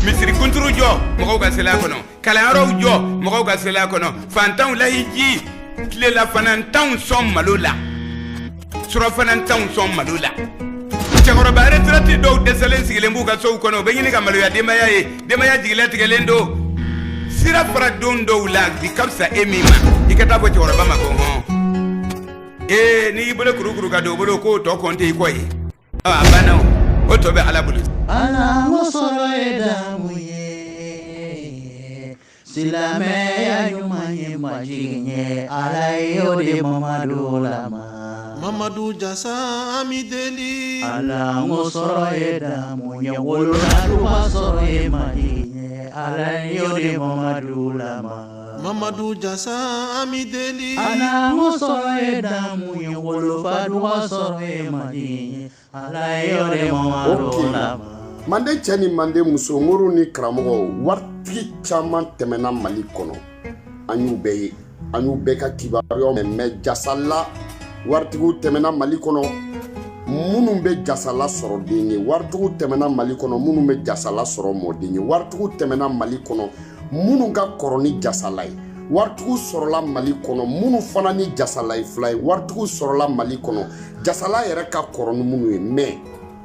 Misiri kunturu jɔ mɔgɔw ka seli a kɔnɔ, kalanyɔrɔw jɔ mɔgɔw ka seli a kɔnɔ, fantanw lahiji, tilelafanantanw sɔn malo la, surɔfanantanw sɔn malo la. Cɛkɔrɔba retraite dɔw dɛsɛlen sigilen b'u ka sow kɔnɔ, u bɛ ɲini ka maloya denbaya ye, denbaya jigilatigɛlen don. Sira fara don dɔw la bi ka fisa e min ma, i ka taa fɔ cɛkɔrɔba ma ko hɔn, ee n'i y'i bolo kurukuru ka don o bolo k'o tɔ kɔnte i kɔ ye. A banna, o tɔ bɛ Ala bolo. Ala ko sɔrɔ ye daamu ye, silamɛya ɲuman ye majigin ye, Ala ye o di Mamadu la ma. Mamadu Jasa, an b'i deli. Ala ko sɔrɔ ye daamu ye, wolola sɔrɔ ye majigin ye, Ala ye o di Mamadu la ma. Mamadu Jasa, an b'i deli. Ala ko sɔrɔ ye daamu ye, wolofa sɔrɔ ye majigin ye, Ala ye o di Mamadu la ma. Manden cɛ ni manden muso, moriw ni karamɔgɔw, waritigi caman tɛmɛna Mali kɔnɔ, an y'u bɛɛ ye, an y'u bɛɛ ka kibaruyaw mɛn. Mais Jasala, waritigiw tɛmɛna Mali kɔnɔ minnu bɛ Jasala sɔrɔ den ye, waritigiw tɛmɛna Mali kɔnɔ minnu bɛ Jasala sɔrɔ mɔden ye, waritigiw tɛmɛna Mali kɔnɔ minnu ka kɔrɔ ni Jasala ye, waritigiw sɔrɔla Mali kɔnɔ minnu fana ni Jasala ye fila ye, waritigiw sɔrɔla Mali kɔnɔ Jasala yɛrɛ ka kɔrɔ ni minnu ye. Mais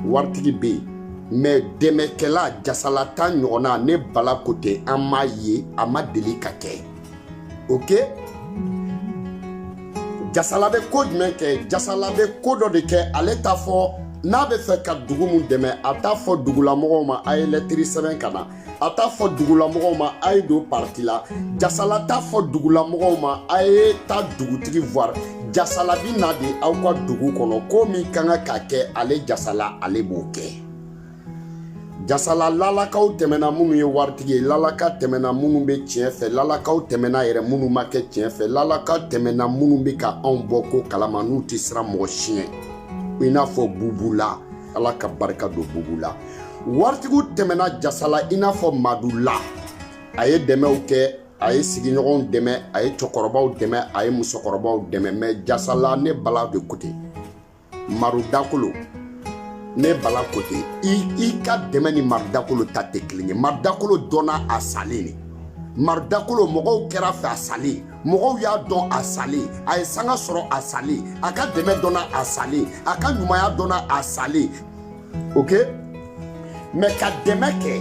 waritigi bɛ yen, mais dɛmɛkɛla Jasala ta ɲɔgɔnna, ne Bala ko ten, an m'a ye, a ma deli ka kɛ. Ok, Jasala bɛ ko jumɛn kɛ? Jasala bɛ ko dɔ de kɛ, ale t'a fɔ n'a bɛ fɛ ka dugu mun dɛmɛ, a t'a fɔ dugulamɔgɔw ma a ye lɛtiri sɛbɛn ka na, a t'a fɔ dugulamɔgɔw ma a ye don parti la, Jasala t'a fɔ dugulamɔgɔw ma a ye taa dugutigi voir. Jasala bi na de aw ka dugu kɔnɔ, ko min ka kan ka kɛ, ale Jasala, ale b'o kɛ. Jasala, lalakaw tɛmɛna minnu ye waritigi ye, lalaka tɛmɛna minnu bɛ tiɲɛ fɛ, lalakaw tɛmɛna yɛrɛ minnu ma kɛ tiɲɛ fɛ, lalaka tɛmɛna minnu bɛ ka anw bɔ ko kalama, n'u tɛ siran mɔgɔ siɲɛ, i n'a fɔ Bubula, Ala ka barika don Bubula. Waritigiw tɛmɛna Jasala i n'a fɔ Madula, a ye dɛmɛw kɛ, a ye sigiɲɔgɔnw dɛmɛ, a ye cɛkɔrɔbaw dɛmɛ, a ye musokɔrɔbaw dɛmɛ. Mais Jasala, ne Bala de ko ten, Marudakolo, ne Bala ko ten, i ka dɛmɛ ni Marudakolo ta tɛ kelen ye. Marudakolo dɔnna a salen de. Marudakolo, mɔgɔw kɛra fɛ a salen, mɔgɔw y'a dɔn a salen, a ye sanga sɔrɔ a salen, a ka dɛmɛ dɔnna a salen, a ka ɲumanya dɔnna a salen. Ok, mais ka dɛmɛ kɛ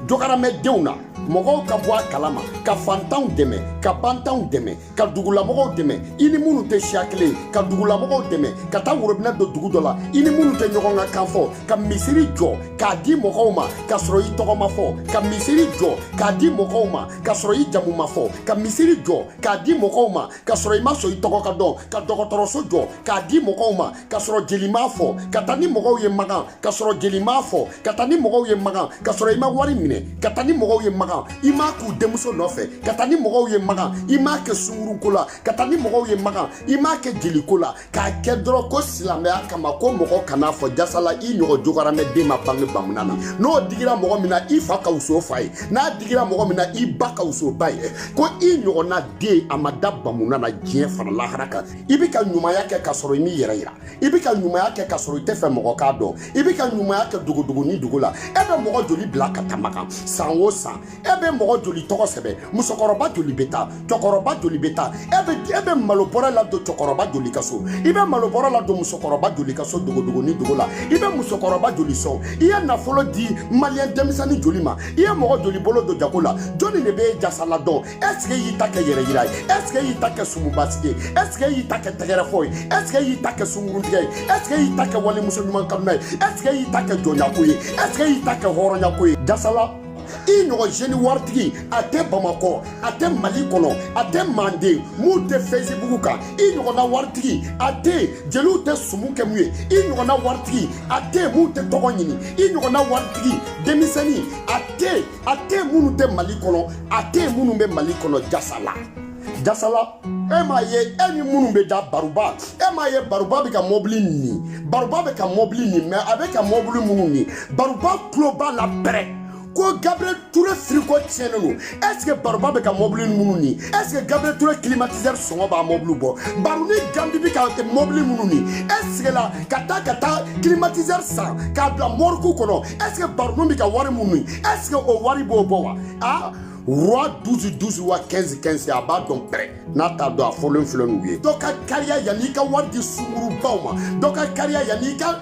dɔgɔramɛdenw na, mɔgɔw ka bɔ a kalama, ka fantanw dɛmɛ, ka bantanw dɛmɛ, ka dugulamɔgɔw dɛmɛ, i ni minnu tɛ siya kelen, ka dugulamɔgɔw dɛmɛ, ka taa worobinɛ don dugu dɔ la, i ni minnu tɛ ɲɔgɔn ka kan fɔ, ka misiri jɔ k'a di mɔgɔw ma k'a sɔrɔ i tɔgɔ ma fɔ, ka misiri jɔ k'a di mɔgɔw ma k'a sɔrɔ i jamu ma fɔ, ka misiri jɔ k'a di mɔgɔw ma k'a sɔrɔ i ma sɔn i tɔgɔ ka dɔn, ka dɔgɔtɔrɔso jɔ k'a di mɔgɔw ma k'a sɔrɔ jeli m'a fɔ, ka taa ni mɔgɔw ye Makan k'a sɔrɔ jeli m'a fɔ, ka taa ni mɔgɔw ye Makan k'a sɔrɔ i ma wari minɛ, ka taa ni mɔgɔw ye Makan i m'a k'u denmuso nɔfɛ, ka taa ni mɔgɔw ye Makan i m'a kɛ sunguruko la, ka taa ni mɔgɔw ye Makan i m'a kɛ jeliko la, k'a kɛ dɔrɔn ko silamɛya kama, ko mɔgɔ kan'a fɔ. Jasala, i ɲɔgɔn jogaramɛden ma bange bamunan na. N'o digira mɔgɔ min na, i fa ka wusu o fa ye, n'a digira mɔgɔ min na, i ba ka wusu o ba ye, ko i ɲɔgɔnna den a ma da bamunan na diɲɛ fara lahara kan. I bɛ ka ɲumanya kɛ k'a sɔrɔ i m'i yɛrɛ yira, i bɛ ka ɲumanya kɛ k'a sɔrɔ i tɛ fɛ mɔgɔ k'a dɔn, i bɛ ka ɲumanya kɛ dogodogo ni dogo la. E bɛ mɔgɔ joli bila ka taa Makan san o san? E bɛ mɔgɔ joli tɔgɔ sɛbɛn? Musokɔrɔba joli bɛ taa? Cɛkɔrɔba joli bɛ taa? E bɛ malo bɔrɛ ladon cɛkɔrɔba joli ka so? I bɛ malo bɔrɛ ladon musokɔrɔba joli ka so dogodogo ni dogo la? I bɛ musokɔrɔba joli sɔn? I ye nafolo di maliyɛn denmisɛnnin joli ma? I ye mɔgɔ joli bolo don jago la? Jɔnni de bɛ Jasala dɔn? Est ce que y'i ta kɛ yɛrɛ yira ye? Est ce que y'i ta kɛ sumubasigi ye? Est ce que y'i ta kɛ tɛgɛrɛfɔ ye? Est ce que y'i ta kɛ sunguruntigɛ ye? Est ce que y'i ta kɛ walimuso ɲuman kanuna ye? Est ce que y'i ta kɛ jɔnyako ye? Est ce que y'i ta kɛ hɔrɔnyako ye? Jasala, i ɲɔgɔn jeune waritigi a tɛ Bamakɔ, a tɛ Mali kɔnɔ, a tɛ Manden mun tɛ Facebook kan. I ɲɔgɔnna waritigi a tɛ, jeliw tɛ sumu kɛ mun ye. I ɲɔgɔnna waritigi a tɛ mun tɛ tɔgɔ ɲini. I ɲɔgɔnna waritigi denmisɛnnin a tɛ, a tɛ minnu tɛ Mali kɔnɔ, a tɛ minnu bɛ Mali kɔnɔ. Jasala, Jasala, e m'a ye, e ni minnu bɛ da Baruba, e m'a ye Baruba bɛ ka mɔbili nin, Baruba bɛ ka mɔbili nin, mais a bɛ ka mɔbili minnu nin, Baruba tulo b'a la pɛrɛ. Ko Gabriel Touré frigo tiɲɛnen don. Est ce que Baruba bɛ ka mobili minnu ni, est ce que Gabriel Touré climatiseur sɔngɔ b'a mobili bɔ? Baru ni Gambi bɛ ka mobili minnu ni, est ce que la ka taa climatiseur san k'a bila morgue kɔnɔ, est ce que Baru bɛ ka wari minnu ni, est ce que o wari b'o bɔ wa? Ah, roi 12 12 wa 15 15, a b'a dɔn pɛrɛ n'a t'a dɔn, a fɔlen filɛ n'u ye. Dɔ ka kariya yanni i ka wari di sungurubaw ma, dɔ ka kariya yanni i ka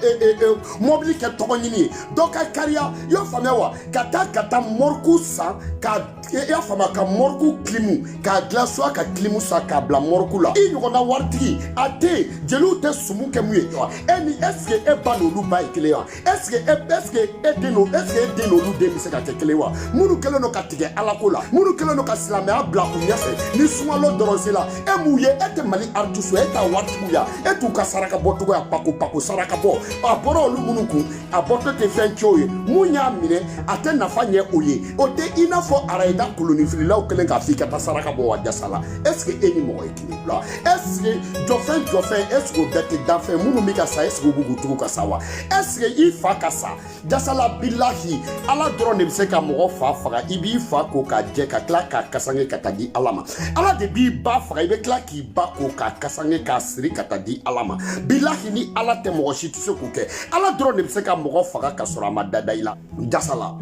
mɔbili kɛ tɔgɔ ɲini ye, dɔ ka kariya, i y'a faamuya wa? Ka taa morgue san ka, i y'a faamuya, ka morgue clim k'a dilan, soit ka clim san k'a bila morgue la. I ɲɔgɔnna waritigi a tɛ yen, jeliw tɛ sumu kɛ mun ye e ni? Est ce que e ba n'olu ba ye kelen ye wa? Est ce que e den n'o, est ce que e den n'olu den bɛ se ka kɛ kelen ye wa? Minnu kɛlen don ka tigɛ Alako la, minnu kɛlen don ka silamɛya bila u ɲɛfɛ, ni sunkalo dɔrɔn sera, e m'u ye? E tɛ Mali artiste ye, e t'a waritigiw ya, e t'u ka saraka bɔcogo ya, pako pako saraka bɔ, a bɔra olu minnu kun, a bɔtɔ tɛ fɛn tiɲɛ o ye. Mun y'a minɛ, a tɛ nafa ɲɛ o ye. O tɛ i n'a fɔ arayida kolonifililaw kɛlen k'a fɔ i ka taa saraka bɔ wa? Jasa la, est ce que e ni mɔgɔ ye kelen la? Est ce que jɔfɛn jɔfɛn, est ce que o bɛɛ tɛ danfɛn? Minnu bɛ ka sa, est ce que u b'u k'u tugu ka sa wa? Est ce que i fa ka sa? Jasala, bilahi, Ala dɔrɔn de bɛ se ka mɔgɔ fa faga. I b'i fa ko k'a jɛ, ka tila k'a kasange ka taa di Ala ma. Ala de b'i ba faga, i bɛ tila k'i ba ko k'a kasange k'a siri ka taa di Ala ma. Bilahi, ni Ala tɛ, mɔgɔ si tɛ se k'o kɛ. Ala dɔrɔn de bɛ se ka mɔgɔ faga ka sɔrɔ a ma da da i la. Jasala,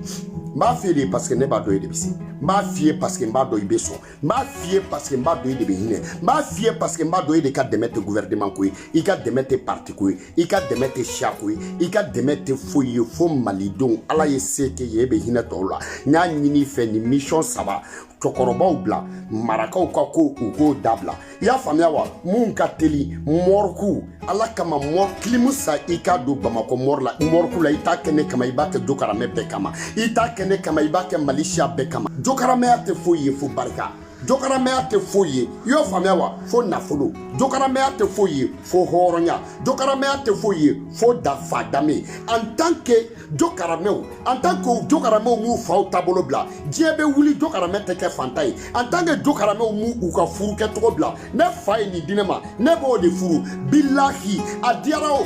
n b'a f'i ye de parce que ne b'a dɔn e de bɛ se. N b'a f'i ye parce que n b'a dɔn i bɛ sɔn. N b'a f'i ye parce que n b'a dɔn e de bɛ hinɛ. N b'a f'i ye parce que n b'a dɔn e de ka dɛmɛ tɛ gouvernement ko ye, i ka dɛmɛ tɛ parti ko ye, i ka dɛmɛ tɛ siya ko ye, i ka dɛmɛ tɛ foyi ye fo malidenw. Ala ye se kɛ ye, e bɛ hinɛ tɔw la. N y'a ɲini i fɛ, nin mission saba, cɛkɔrɔbaw bila marakaw ka ko, u k'o dabila, i y'a faamuya wa? Mun ka teli, morgue, Ala kama, mɔ clim san i k'a don Bamakɔ morgue la, morgue la. I t'a kɛ ne kama, i b'a kɛ jokaramɛ bɛɛ kama. I t'a kɛ ne kama, i b'a kɛ Mali siya bɛɛ kama. Jokaramɛya tɛ foyi ye fo barika. Jokaramɛya tɛ foyi ye, i y'o faamuya wa, fo nafolo. Jokaramɛya tɛ foyi ye fo hɔrɔnya. Jokaramɛya tɛ foyi ye fo da fa danbe. En tant que jokaramɛw, en tant que jokaramɛw m'u faw taabolo bila, diɲɛ bɛ wuli, jokaramɛ tɛ kɛ fantan ye. En tant que jokaramɛw m'u u ka furu kɛcogo bila, ne fa ye nin di ne ma, ne b'o de furu. Bilahi, a diyara o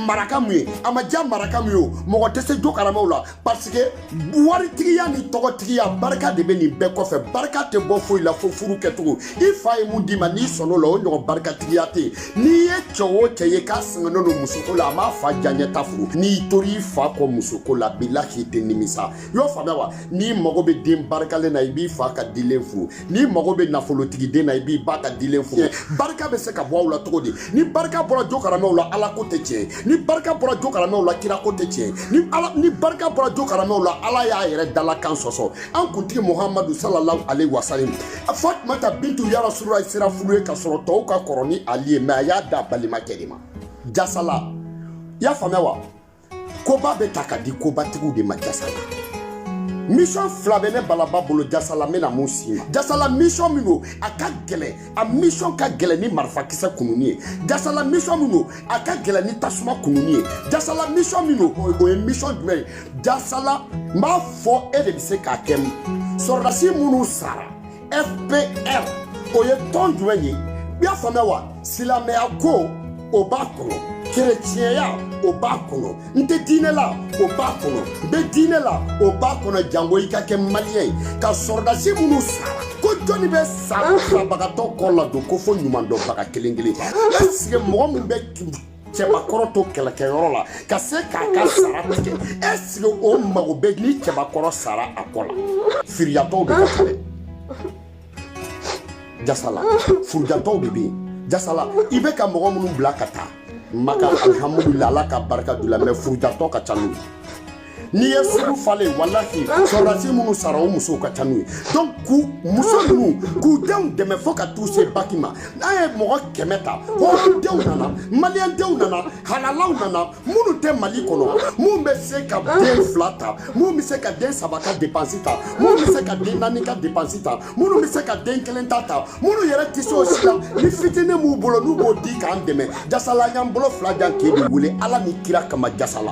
maraka mun ye, a ma diya maraka mun ye o, mɔgɔ tɛ se jokaramɛw la, parce que waritigiya ni tɔgɔtigiya, barika de bɛ nin bɛɛ kɔfɛ. Barika tɛ bɔ foyi la fo furu kɛcogo. I fa ye mun d'i ma, n'i sɔnn'o la, o ɲɔgɔn barikatigiya tɛ yen. N'i ye cɛ o cɛ ye k'a sɛgɛnnen don musoko la, a m'a fa diyaɲɛ ta furu. N'i tor'i fa kɔ musoko la, bilahi, i tɛ nimisa, i y'o faamuya wa? N'i mago bɛ den barikalen na, i b'i fa ka dilen furu. N'i mago bɛ nafolotigi den na, i b'i ba ka dilen furu. Barika bɛ se ka bɔ aw la cogo di? Ni barika bɔra jokaramɛw la, Ala ko tɛ tiɲɛ. Ni barika bɔra jokaramɛw la, kira ko tɛ tiɲɛ. Ni Ala, ni barika bɔra jokaramɛw la, Ala y'a yɛrɛ dalakan sɔsɔ. An kuntigi Muhamadu sallallahu alaihi wasallam, Fatumata bintu ya Rasulullah sera furu ye ka sɔrɔ tɔw ka kɔrɔ ni Ali ye, mais a y'a da balimakɛ de ma. Jasala, i y'a faamuya wa? Koba bɛ ta ka di kobatigiw de ma. Jasala, mission fila bɛ ne balaba bolo. Jasala, n bɛna mun s'i ma? Jasala, mission min don, a ka gɛlɛn. A mission ka gɛlɛn ni marifakisɛ kununi ye. Jasala, mission min don, a ka gɛlɛn ni tasuma kununi ye. Jasala, mission min don, o ye mission jumɛn ye? Jasala, n b'a fɔ e de bɛ se k'a kɛ. Sɔrɔdasi minnu sara FPR, o ye tɔn jumɛn ye? I y'a faamuya wa? Silamɛya ko, o b'a kɔnɔ. Kerecɛnya, o b'a kɔnɔ. N tɛ diinɛ la, o b'a kɔnɔ. N bɛ diinɛ la, o b'a kɔnɔ. Jango i ka kɛ maliyɛn ye ka sɔrɔdasi minnu sara, ko jɔnni bɛ sa sabagatɔ kɔ la don, ko fo ɲumandɔnbaga kelen kelen? Est ce que mɔgɔ min bɛ cɛbakɔrɔ to kɛlɛkɛyɔrɔ la ka se k'a ka sara tigɛ, est ce que o mago bɛ ni cɛbakɔrɔ sara a kɔ la? Firiyatɔw de ka ca dɛ, Jasala, furujatɔw de bɛ yen. Jasala, i bɛ ka mɔgɔ minnu bila ka taa Maka, alihamudulila, Ala ka barika d'u la, mais furujatɔ ka ca n'u ye. N'i ye sugu falen, walahi, sɔrɔdasi minnu sara, o musow ka ca n'u ye. Donc k'u muso ninnu k'u denw dɛmɛ fo ka t'u se bac ma. N'a ye mɔgɔ 100 ta, hɔrɔndenw nana, maliyɛndenw nana, halalaw nana, minnu tɛ Mali kɔnɔ, mun bɛ se ka den fila ta, mun bɛ se ka den saba ka dépense ta, mun bɛ se ka den naani ka dépense ta, minnu bɛ se ka den kelen ta ta, minnu yɛrɛ tɛ se o si la, ni fitinin b'u bolo, n'u b'o di k'an dɛmɛ. Jasala, an y'an bolo fila jan k'e de wele Ala ni kira kama. Jasala,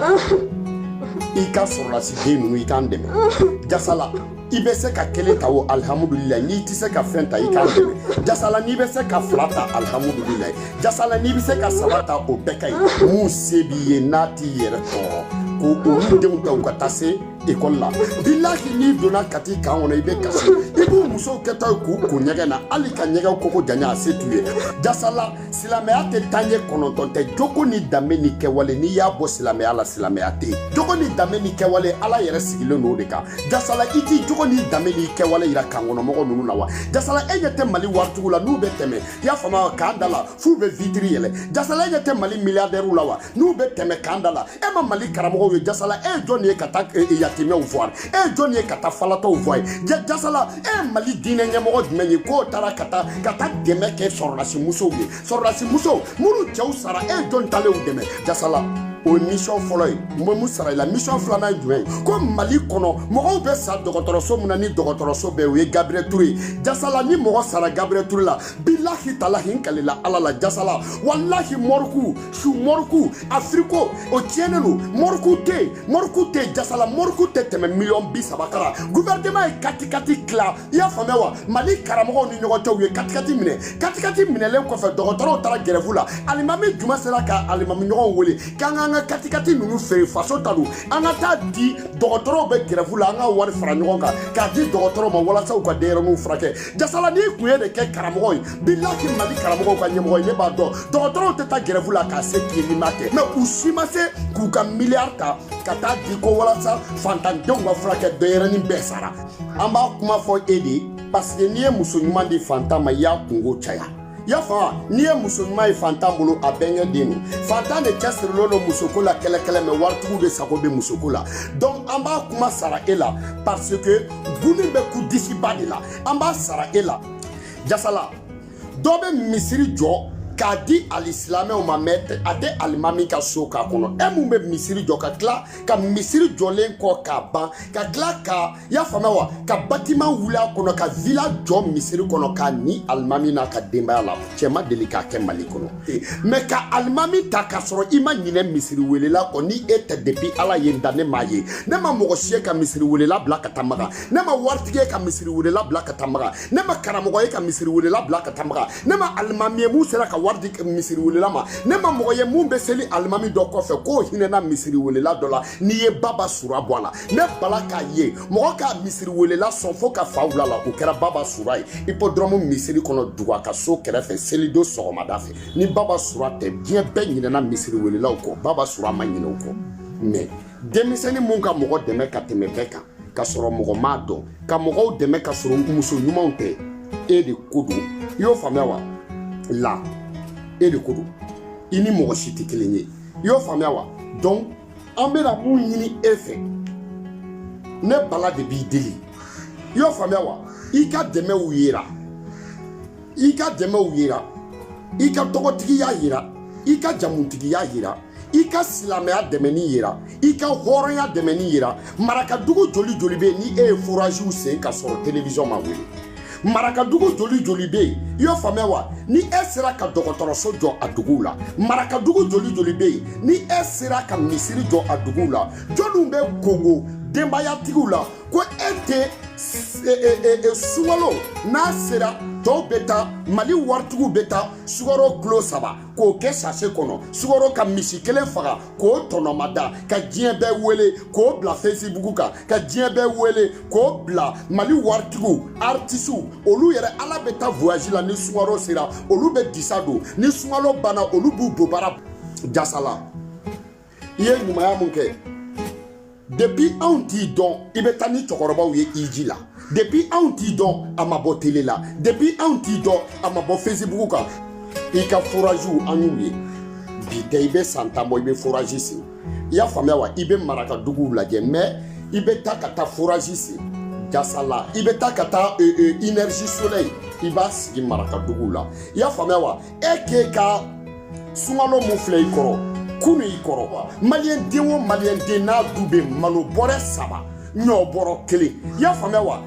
i ka sɔrɔlasi den ninnu, i k'an dɛmɛ. Jasala, i bɛ se ka kelen ta o, alihamudulilayi. N'i tɛ se ka fɛn ta, i k'an dɛmɛ. Jasala, n'i bɛ se ka fila ta, alihamudulilayi. Jasala, n'i bɛ se ka saba ta, o bɛɛ ka ɲi. Mun se b'i ye, n'a t'i yɛrɛ tɔɔrɔ, k'o olu denw ta, u ka taa se ekɔli la. Bilahi, n'i donna Kati camp kɔnɔ, i bɛ kasi. I b'u musow kɛtɔ ye k'u ko ɲɛgɛn na, hali ka ɲɛgɛn koko janya a se t'u ye. Jasala, silamɛya tɛ taa ɲɛ kɔnɔntɔn tɛ. Jogo ni danbe ni kɛwale, n'i y'a bɔ silamɛya la, silamɛya tɛ yen. Jogo ni danbe ni kɛwale, Ala yɛrɛ sigilen don o de kan. Jasala, i t'i jogo ni danbe ni kɛwale yira camp kɔnɔmɔgɔ ninnu na wa? Jasala, e ɲɛ tɛ Mali waritigiw la, n'u bɛ tɛmɛ, i y'a faamu, camp da la, f'u bɛ vitre yɛlɛ? Jasala, e ɲɛ tɛ Mali milliardaires la wa, n'u bɛ tɛmɛ camp da la? E ma Mali karamɔgɔw ye. Jasala, e ye jɔn ye ka taa yatimɛw voir? E ye jɔn ye ka taa falatɔw voir ye? Jasala, e ye Mali diinɛ ɲɛmɔgɔ jumɛn ye k'o taara ka taa dɛmɛ kɛ sɔrɔdasi musow ye, sɔrɔdasi musow minnu cɛw sara? E ye jɔn talenw dɛmɛ? Jasala, o ye mission fɔlɔ ye n bɛ mun sara i la. Mission filanan ye jumɛn ye? Ko Mali kɔnɔ, mɔgɔw bɛ sa dɔgɔtɔrɔso min na, ni dɔgɔtɔrɔso bɛɛ, o ye Gabriel Touré ye. Jasala, ni mɔgɔ sara Gabriel Touré la, bilahi talahi, n kalila Ala la, Jasala, walahi, morgue su, morgue a frigo o tiɲɛnen don, morgue tɛ yen, morgue tɛ yen. Jasala, morgue tɛ tɛmɛ miliyɔn 30 kan. Gouvernement ye katikati tila, i y'a faamuya wa, Mali karamɔgɔw ni ɲɔgɔn cɛ. U ye katikati minɛ. Katikati minɛlen kɔfɛ, dɔgɔtɔrɔw taara grève la. Alimami juma sera ka alimami ɲɔgɔn wele k'an k'an ka katikati ninnu feere, faso ta don, an ka taa di dɔgɔtɔrɔw bɛ grève la, an ka wari fara ɲɔgɔn kan k'a di dɔgɔtɔrɔw ma walasa u ka denyɛrɛninw furakɛ. Jasala, n'i kun ye de kɛ karamɔgɔ ye, bilahi, Mali karamɔgɔw ka ɲɛmɔgɔ ye, ne b'a dɔn dɔgɔtɔrɔw tɛ taa grève la k'a se k'i n'i ma kɛ. Mais u si ma se k'u ka miliyari ta ka taa di ko walasa fantandenw ka furakɛ. Denyɛrɛnin bɛɛ sara. An b'a kuma fɔ e de ye, parce que n'i ye muso ɲuman di fantan ma, i y'a kungo caya, i y'a faamu? N'i ye muso ɲuman ye fantan bolo, a bɛnkɛ den don. Fantan de cɛsirilen don musoko la kɛlɛkɛlɛ, mais waritigiw de sago bɛ musoko la. Donc an b'a kuma sara e la, parce que guni bɛ ku disiba de la. An b'a sara e la. Jasala, dɔ bɛ misiri jɔ k'a di alisilamɛw ma, mais a tɛ alimami ka so k'a kɔnɔ. E mun bɛ misiri jɔ, ka tila ka misiri jɔlen kɔ k'a ban, ka tila ka, i y'a faamuya wa, ka bâtiment wuli a kɔnɔ, ka villa jɔ misiri kɔnɔ k'a ni alimami n'a ka denbaya la? Cɛ ma deli k'a kɛ Mali kɔnɔ. Mais ka alimami ta k'a sɔrɔ i ma ɲinɛ misiri welela kɔ, ni e tɛ, depuis Ala ye n da, ne m'a ye. Ne ma mɔgɔ si ye ka misiri welela bila ka taa Maga. Ne ma waritigi ye ka misiri welela bila ka taa Maga. Ne ma karamɔgɔ ye ka misiri welela bila ka taa Maga. Ne ma alimami ye mun sera ka wari di misiri welela ma. Ne ma mɔgɔ ye mun bɛ seli alimami dɔ kɔfɛ k'o hinɛna misiri welela dɔ la. N'i ye Baba Sura bɔ a la, ne bala k'a ye mɔgɔ ka misiri welela sɔn fo ka fa wula la, o kɛra Baba Sura ye, hippodrome misiri kɔnɔ, dugu ka so kɛrɛfɛ, selidon sɔgɔmada fɛ. Ni Baba Sura tɛ, diɲɛ bɛɛ ɲinɛna misiri welelaw kɔ, Baba Sura ma ɲinɛ o kɔ. Mais denmisɛnnin mun ka mɔgɔ dɛmɛ ka tɛmɛ bɛɛ kan, ka sɔrɔ mɔgɔ m'a dɔn, ka mɔgɔw dɛmɛ ka sɔrɔ muso ɲumanw tɛ, e de ko don. I y'o faamuya wa? La, e de ko don, i ni mɔgɔ si tɛ kelen ye. I y'o faamuya wa? Donc an bɛna mun ɲini e fɛ? Ne Bala de b'i deli, i y'o faamuya wa? I ka dɛmɛw yera, i ka dɛmɛw yera, i ka tɔgɔtigiya yira, i ka jamutigiya yira, i ka silamɛya dɛmɛni yira, i ka hɔrɔnya dɛmɛni yira. Marakadugu joli joli bɛ yen ni e ye foragew sen ka sɔrɔ télévision ma wele? Marakadugu joli joli bɛ yen, i y'o faamuya wa, ni e sera ka dɔgɔtɔrɔso jɔ a duguw la? Marakadugu joli joli bɛ yen ni e sera ka misiri jɔ a duguw la? Jɔnniw bɛ kongo denbayatigiw la ko e tɛ sunkalo n'a sera, tɔw bɛ taa, Mali waritigiw bɛ taa sukaro kilo 3 k'o kɛ sachet kɔnɔ, sukaro, ka misi kelen faga k'o tɔnɔmada, ka diɲɛ bɛɛ wele k'o bila Facebook kan, ka diɲɛ bɛɛ wele k'o bila? Mali waritigiw, artisiw, olu yɛrɛ ala bɛ taa voyage la. Ni sunkalo sera, olu bɛ disa don. Ni sunkalo banna, olu b'u bobara. Jasala, i ye ɲumanya mun kɛ depuis anw t'i dɔn? I bɛ taa ni cɛkɔrɔbaw ye iji la. Depuis anw t'i dɔn, a ma bɔ télé la. Depuis anw t'i dɔn, a ma bɔ Facebook kan. I ka foragew, an y'u ye. Bi tɛ, i bɛ san 10 bɔ, i bɛ forage sen, i y'a faamuya wa? I bɛ marakaduguw lajɛ, mais i bɛ taa ka taa forage sen. Jasala, i bɛ taa ka taa énergie soleil, i b'a sigi marakaduguw la, i y'a faamuya wa? E k'e ka sunkalo mun filɛ i kɔrɔ kunu, i kɔrɔ, maliyɛn den o maliyɛn den n'a du bɛ malo bɔrɛ 3, ɲɔ bɔrɔ 1, i y'a faamuya wa?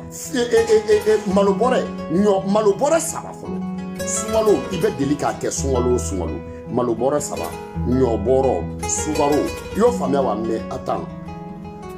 Malo bɔrɛ, ɲɔ, malo bɔrɛ 3 fɔlɔ. Sunkalo, i bɛ deli k'a kɛ sunkalo o sunkalo, malo bɔrɛ 3, ɲɔ bɔrɔ, sukaro, i y'o faamuya wa? Mais attends,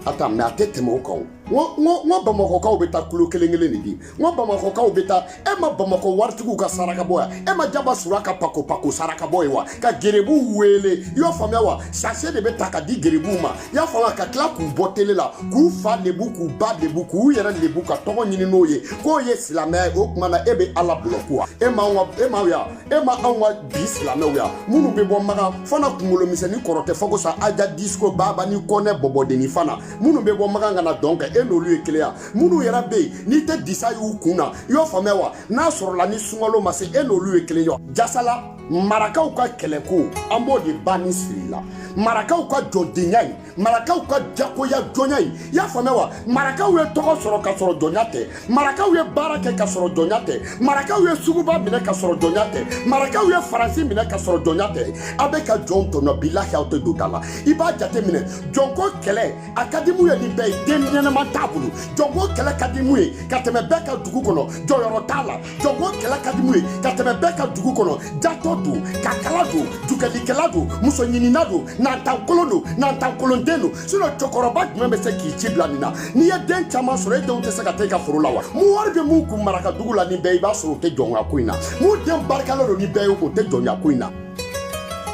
attends, mais a tɛ tɛmɛ o kan o. N ko Bamakɔkaw bɛ taa kulo kelen kelen de di. N ko Bamakɔkaw bɛ taa. E ma Bamakɔ waritigiw ka saraka bɔ yan? E ma Jaba Sura ka pako pako saraka bɔ ye wa? Ka gerebuw wele, i y'o faamuya wa? Sachet de bɛ ta ka di gerebuw ma, i y'a faamuya, ka tila k'u bɔ télé la, k'u fa lebu, k'u ba lebu, k'u yɛrɛ lebu, ka tɔgɔ ɲini n'o ye k'o ye silamɛya ye. O tuma na, e bɛ Ala bulɔku wa? E ma anw ka, e ma yan, e ma anw ka bi silamɛw yan minnu bɛ bɔ Makan fana, kunkolo misɛnnin kɔrɔ tɛ fɔ ko sa aja disco baba ni kɔnɛ bɔbɔdenni fana, minnu bɛ bɔ Makan ka na dɔn kɛ, e n'olu ye kelen ya? Minnu yɛrɛ bɛ yen n'i tɛ disa y'u kun na, i y'o faamuya wa? N'a sɔrɔla ni sunkalo ma se, e n'olu ye kelen ye? Jasala, marakaw ka kɛlɛko, an b'o de ba ni siri la. Marakaw ka jɔndenya ye, marakaw ka jagoya jɔnya ye, i y'a faamuya wa? Marakaw ye tɔgɔ sɔrɔ ka sɔrɔ jɔnya tɛ. Marakaw ye baara kɛ ka sɔrɔ jɔnya tɛ. Marakaw ye suguba minɛ ka sɔrɔ jɔnya tɛ. Marakaw ye Faransi minɛ ka sɔrɔ jɔnya tɛ. A bɛ ka jɔn tɔɲɔ, bilahi, aw tɛ don da la. I b'a jate minɛ, jɔnko kɛlɛ a ka di mun ye ni bɛɛ ye, den ɲɛnama t'a bolo. Jɔnko kɛlɛ ka di mun ye ka tɛmɛ bɛɛ ka dugu kɔnɔ, jɔyɔrɔ t'a la. Jɔnko kɛlɛ ka di mun ye ka tɛmɛ bɛɛ ka dugu kɔnɔ, jatɔ don, kakala don, jukɛlikɛla don, muso ɲinina don, nantankolon don, nantankolonden don. Sinon cɛkɔrɔba jumɛn bɛ se k'i ci bila nin na? N'i ye den caman sɔrɔ, e denw tɛ se ka taa i ka foro la wa? Mun wari bɛ mun kun maraka dugu la ni bɛɛ, i b'a sɔrɔ o tɛ jɔnya ko in na. Mun den barikalen don ni bɛɛ ye, o tɛ jɔnya ko in na.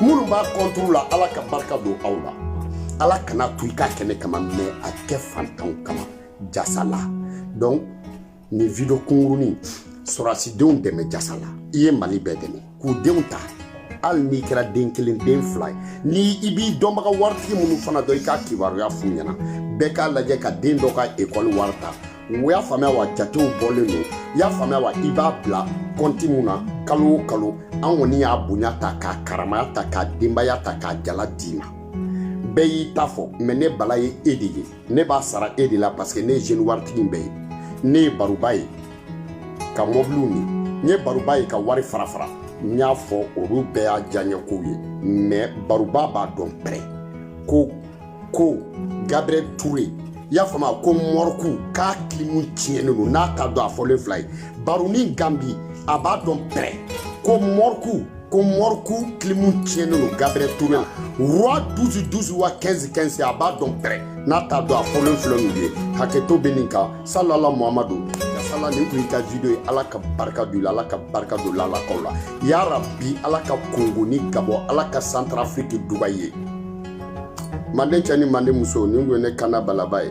Minnu b'a contre la, Ala ka barika don aw la. Ala kana to i ka kɛnɛ kama, mais a kɛ fantanw kama. Jasala, donc nin vidéo kunkurunin, sɔrɔsidenw dɛmɛ. Jasala, i ye Mali bɛɛ dɛmɛ k'u denw ta. Hali n'i kɛra den kelen, den fila ye, ni i b'i dɔnbaga waritigi minnu fana dɔn, i k'a kibaruya f'u ɲɛna, bɛɛ k'a lajɛ ka den dɔ ka ekɔli wari ta. O y'a faamuya wa? Jatew bɔlen don, i y'a faamuya wa? I b'a bila kɔnti mun na kalo o kalo, an kɔni y'a bonya ta k'a karamaya ta k'a denbaya ta k'a jala d'i ma. Bɛɛ y'i ta fɔ, mais ne bala ye e de ye, ne b'a sara e de la, parce que ne ye jeune waritigi bɛɛ ye. Ne ye baroba ye ka mɔbiliw ni n ye baroba ye ka wari fara fara. N y'a fɔ, olu bɛɛ y'a diyaɲɛkow ye, mais baroba b'a dɔn pɛrɛ ko Gabriel Touré, i y'a faamuya, ko morgue k'a clim tiɲɛnen don. N'a t'a dɔn, a fɔlen fila ye Baroni Gambi, a b'a dɔn pɛrɛ ko morgue clim tiɲɛnen don Gabriel Touré la. Roi 12 12 wa 15 15, a b'a dɔn pɛrɛ. N'a t'a dɔn, a fɔlen filɛ n'u ye. Hakɛto bɛ nin kan. Salala Muhamadu. Jasala, nin kun y'i ka vidéo ye. Ala ka barika don i la, Ala ka barika don lalakaw la, yarabi. Ala ka Kongo ni Gabɔ, Ala ka Centrafrique duba ye. Manden cɛ ni manden muso, nin kun ye ne kana balaba ye.